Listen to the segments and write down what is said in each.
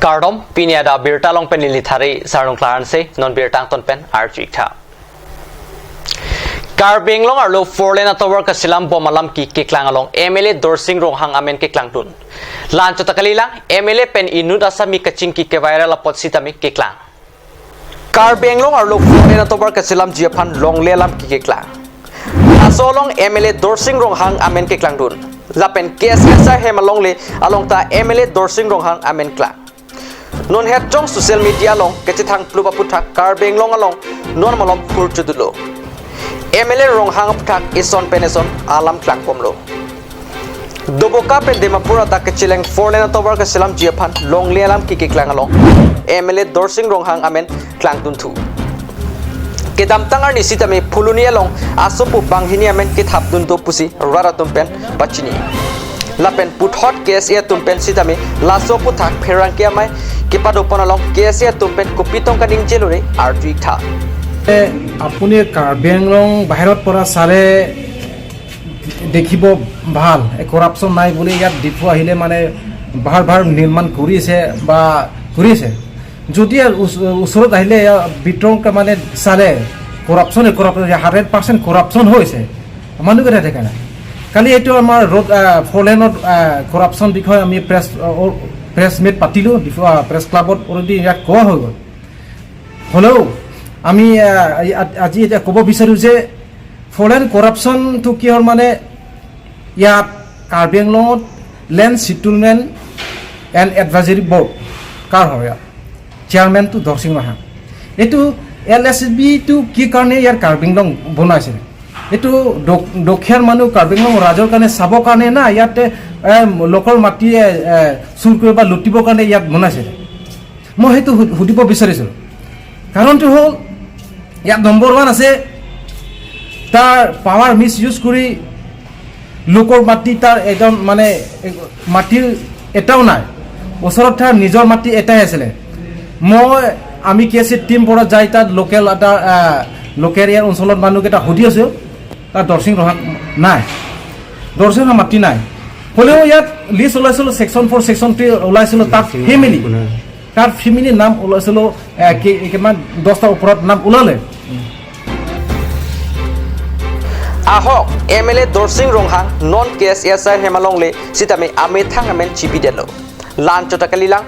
Kardom pinia da birta long pen lili thari sarung klaran se non birtang ton pen arji tha. Karbi Anglong arlo four lane tower ka silam bomalam ki keklang along MLA Dorsing Ronghang amen keklang tun. Lan chotakalilang MLA pen inut asami kaching ki ke viral apot sitami keklang. Karbi Anglong arlo four lane tower ka silam jiapan long lelam ki keklang. Asolong MLA Dorsing Ronghang amen keklang tun. Lapen KSSR hemalong le along ta MLA Dorsing Ronghang amen klang. Non het jong social media long kechithang pluba puthak Karbi Anglong along non malom phur chudulo. MLA Ronghang puthak ison peneson alam klang pomlo. Doboka pen Dimapur ta kechileng four lane tower ka silam jiaphan long le alam ki klang along MLA Dorsing Ronghang amen klang tun thu. Kedam tangar ni sitame phulunia long asopu banghini amen ke thap dun to pusi rara tumpen pachini. Lapen puthot KSA tumpen sitame laso puthak pherang ke amai ke padopon along KSA tumpen kopitong kaning jelore arjui tha. আপুনি কাৰ্বি আংলং বাহিৰত পৰা চালে দেখিব ভাল corruption নাই বুলি ইয়াত ডিফু আহিলে মানে ভাল ভাল নিৰ্মাণ কৰিছে বা কৰিছে যদি ওচৰত আহিলে ভিতৰত মানে চালে কৰাপশ্যন কৰাপশ্যন 100% কৰাপশ্যন হৈছে মানুহকেইটা দেখা নাই। কালি এইটো আমাৰ ৰোড ফ'ৰ লেনত কৰাপশ্যন বিষয়ে আমি প্ৰেছ প্ৰেছ মিট পাতিলোঁ ডিফু প্ৰেছ ক্লাবত অলৰেডি ইয়াত কোৱা হৈ গ'ল। হ'লেও আমি আজি এতিয়া ক'ব বিচাৰোঁ যে ফৰেন কৰাপশ্যনটো কি হ'ল মানে ইয়াত কাৰ্বি আংলঙত land settlement and advisory board কাৰ হয় ইয়াত চেয়াৰমেনটো দৰ্শিং ৰহাং। এইটো এল এছ বিটো কি কাৰণে ইয়াত কাৰ্বি আংলং বনাইছিলে? এইটো দক্ষিয়াৰ মানুহ কাৰ্বি আংলং ৰাজৰ কাৰণে চাবৰ কাৰণে না ইয়াতে লোকৰ মাটি চুৰ কৰিব বা লুটিবৰ কাৰণে ইয়াত বনাইছিলে? মই সেইটো সুধিব বিচাৰিছিলোঁ। কাৰণটো হ'ল ইয়াত নম্বৰ ওৱান আছে তাৰ পাৱাৰ মিছ ইউজ কৰি লোকৰ মাটি তাৰ একদম মানে মাটিৰ এটাও নাই, ওচৰত তাৰ নিজৰ মাটি এটাই আছিলে। মই আমি কে চি টিম পৰা যাই তাত লোকেল এটা লোকেল ইয়াৰ অঞ্চলত মানুহকেইটা সুধি আছোঁ, তাত দৰ্শিং ৰহা নাই, দৰ্শিং ৰহা মাটি নাই। হ'লেও ইয়াত লিষ্ট ওলাইছিলোঁ ছেকশ্যন 4 ছেকশ্যন 3 ওলাইছিলোঁ, তাত ফেমিলি তাৰ ফেমিলিৰ নাম ওলাইছিলোঁ কিমান 10টাৰ ওপৰত নাম ওলালে। Ahok MLA Dorsing Ronghang non KSSR hemalong le sitame ame thang amen chipi delo. Lan chotakalilang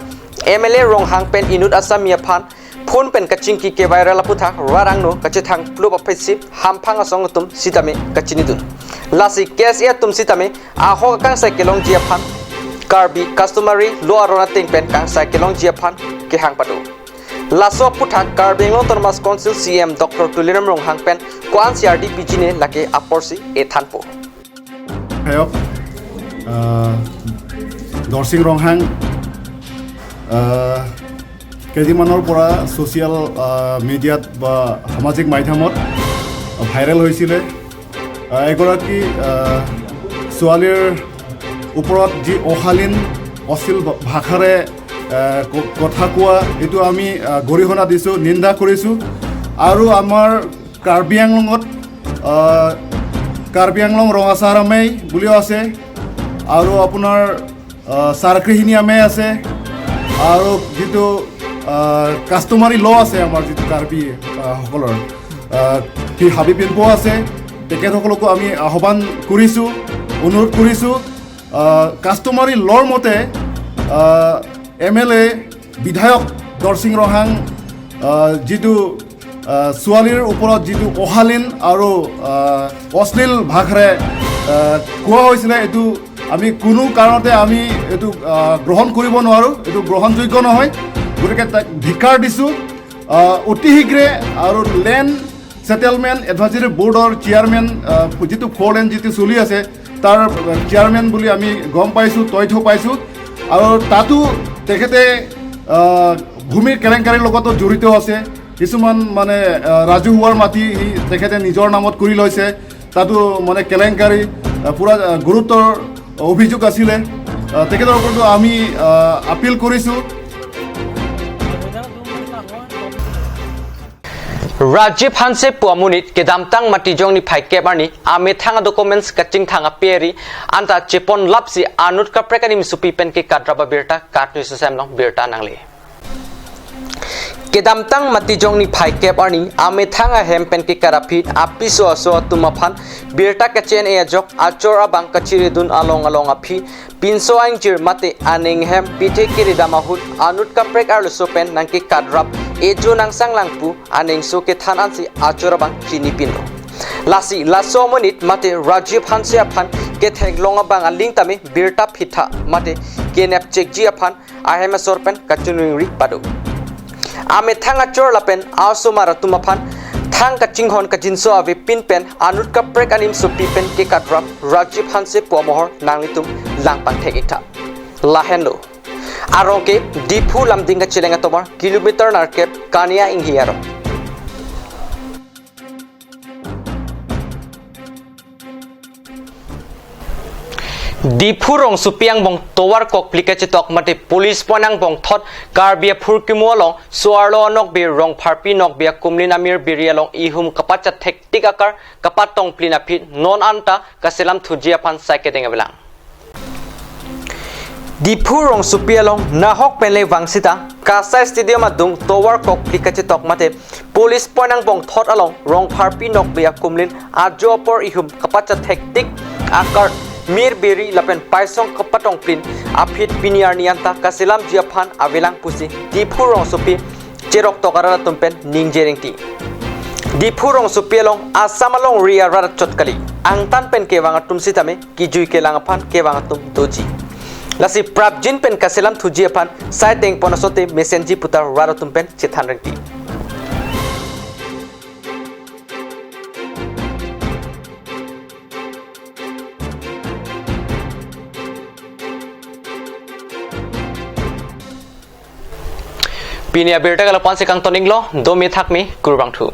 MLA Ronghang pen inut asam phan phone pen kaching ki ke viral aputha rarang no kachithang plup aphesi hamphang asong tum sitame kachini dun. Lasi KSA tum sitame ahok kang sai kelong jia phan Karbi customary lo arona ting pen kang sai kelong jia phan ke hang padu. Laso putha Karbi Anglong Autonomous Council CM Dr. Tuliram Ronghang pen kwan CRD PG ne lake aporsi e thanpo. বিধায়ক দৰ্শিং ৰংহাং কেইদিনমানৰ পৰা social মিডিয়াত বা সামাজিক মাধ্যমত viral হৈছিলে এগৰাকী ছোৱালীৰ ওপৰত যি অশালীন অশ্লীল ভাষাৰে কথা কোৱা, এইটো আমি গৰিহণা দিছোঁ, নিন্দা কৰিছোঁ। আৰু আমাৰ কাৰ্বি আংলঙত কাৰ্বি আংলং ৰঙাচাৰ আমেই বুলিও আছে আৰু আপোনাৰ চাৰকৃহিণী আমেই আছে আৰু যিটো কাষ্টমাৰী ল আছে আমাৰ যিটো কাৰ্বি সকলৰ হাবি পিম্প আছে, তেখেতসকলকো আমি আহ্বান কৰিছোঁ, অনুৰোধ কৰিছোঁ, কাষ্টমাৰী লৰ মতে এম এল এ বিধায়ক দৰ্শিং ৰহাং যিটো ছোৱালীৰ ওপৰত যিটো অশালীন আৰু অশ্লীল ভাষাৰে কোৱা হৈছিলে, এইটো আমি কোনো কাৰণতে আমি এইটো গ্ৰহণ কৰিব নোৱাৰোঁ, এইটো গ্ৰহণযোগ্য নহয়। গতিকে তাক ধিক্কাৰ দিছোঁ অতি শীঘ্ৰে। আৰু লেণ্ড ছেটেলমেণ্ট এডভাইজৰী বৰ্ডৰ চেয়াৰমেন, যিটো ফ'ৰ লেন যিটো চলি আছে তাৰ চেয়াৰমেন বুলি আমি গম পাইছোঁ, তথ্য পাইছোঁ আৰু তাতো তেখেতে ভূমিৰ কেলেংকাৰীৰ লগতো জড়িত আছে। কিছুমান মানে ৰাজহুৱাৰ মাটি সি তেখেতে নিজৰ নামত কৰি লৈছে, তাতো মানে কেলেংকাৰী পূৰা গুৰুত্বৰ অভিযোগ আছিলে। তেখেতৰ ওপৰতো আমি আপিল কৰিছোঁ। Rajiv Hanse puamunit kedamtang matijong ni phaikebarni ame thanga documents kaching thanga peri anta chepon lapsi anut ka prekanim supi pen ke kadraba birta katnu samlong birta nangle kedamtang matijong ni phaikebarni ame thanga hem pen ke karapit apiso aso tumaphan birta kachen e jok achor abang kachiri dun along along aphi pinso angchir mate aning hem pithe kiridamahut anut ka prek arlo sopen nangke kadrap ejo nangsang langpu aning so ke than ansi achorabang chini pindo lasi laso monit mate Rajiv Hanse aphan ke thenglonga bang aling tame birta phitha mate ke nap chekji aphan ahema sorpen kachunuri padu ame thanga chor lapen aso mara tumaphan thang ka chinghon ka jinso ave pin pen anut ka prek anim so pi pen ke kadrap Rajiv Hanse puamohor nanglitum langpang thekitha lahenlo aroke Diphu lamdinga chilenga tomar kilometer narkep kania inghiaro Diphu rong supiang bong towar kok plikache tok mate police ponang bong thot karbia phurkimo long suarlo nok bi rong pharpi nok bia kumlin amir birialong ihum kapacha thektik akar kapatong plina phit non anta kaselam thujia phan saike denga belang Diphu rong supialong nahok penle wangsita kasa stadium adung towar kok plikache tok mate police ponang bong thot along rong pharpi nok bia kumlin ajo por ihum kapacha thektik akar mir beri lapen paisong kapatong plin apit piniar nianta kasilam jiaphan avelang pusi Diphu rong supi cherok tokara tumpen ningjerengti Diphu rong supialong asamalong ria rat chotkali angtan pen kewanga tumsi tame kijui kelang phan kewanga tum doji lasi prabjin pen kasilam thuji phan sai teng ponasote mesenji putar raratum pen chethan rengti Pinia birta gala pan sekang toninglo do mi thakmi kurbang thu.